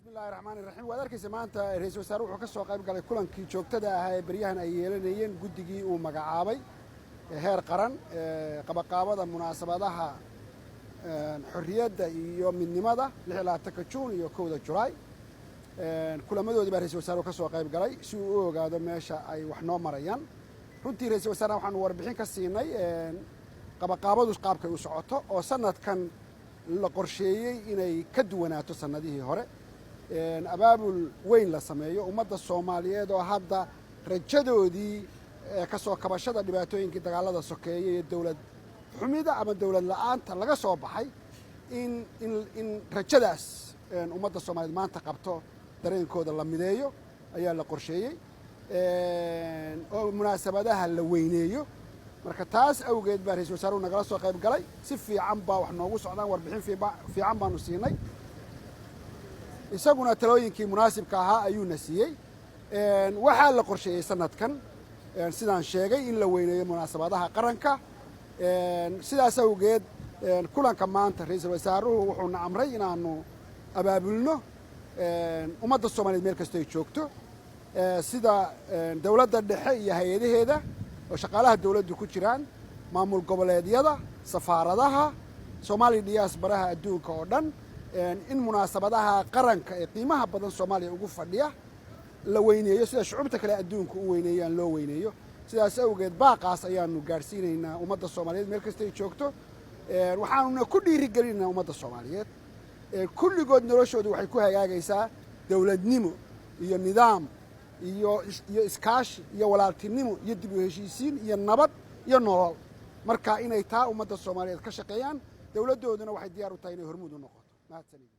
Bismillahi raxmaani raxiim. Waad arkaysa, maanta ra-iisul wasaare wuxuu ka soo qayb galay kulankii joogtada ahaa ee beryahan ay yeelanayeen guddigii uu magacaabay heer qaran, qabaqaabada munaasabadaha xorriyadda iyo midnimada, 26-ka Juun iyo 1-da Julaay. Kulamadoodii baa ra-isul wasaaruhu ka soo qayb galay si uu u ogaado meesha ay wax noo marayaan. Runtii ra-isul wasaarena waxaanu warbixin ka siinay qabaqaabadu qaabkay u socoto, oo sanadkan la qorsheeyey inay ka duwanaato sannadihii hore, abaabul weyn la sameeyo, ummadda Soomaaliyeed oo hadda rajadoodii ka soo kabashada dhibaatooyinkii dagaalada sokeeye iyo dowlad xumida ama dowlad la'aanta laga soo baxay, in rajadaas ummadda Soomaaliyeed maanta qabto dareenkooda la mideeyo ayaa la qorsheeyey, oo munaasabadaha la weyneeyo. Marka taas awgeed baa ra-isul wasaaruhu nagala soo qayb galay. Si fiican baa wax noogu socdaan, warbixin fiican baanu siinay, isaguna talooyinkii munaasibka ahaa ayuuna siiyey. Waxaa la qorsheeyey sanadkan, sidaan sheegay, in la weyneeyo munaasabadaha qaranka. Sidaas awgeed kulanka maanta ra-iisul wasaaruhu wuxuuna amray inaanu abaabulno ummadda Soomaaliyeed meel kastoo ay joogto, sida dowladda dhexe iyo hay-adaheeda oo shaqaalaha dowladdu ku jiraan, maamul goboleedyada, safaaradaha, Soomaaliya diaspora-ha adduunka oo dhan, in munaasabadaha qaranka ee qiimaha badan Soomaaliya ugu fadhiya la weyneeyo, sida shucubta kale adduunka u weyneeyaan loo weyneeyo. Sidaas awgeed baaqaas ayaanu gaadhsiinaynaa ummadda Soomaaliyeed meel kasta ay joogto. Waxaanuna ku dhiirigelinaynaa ummadda Soomaaliyeed kulligood, noloshoodu waxay ku hagaagaysaa dowladnimo iyo nidaam iyo iskaashi iyo walaaltinimo iyo dib u heshiisiin iyo nabad iyo nolol. Marka inay taa ummadda Soomaaliyeed ka shaqeeyaan, dowladdooduna waxay diyaar u tahay inay hormuud u noqoto. Mahadsanid.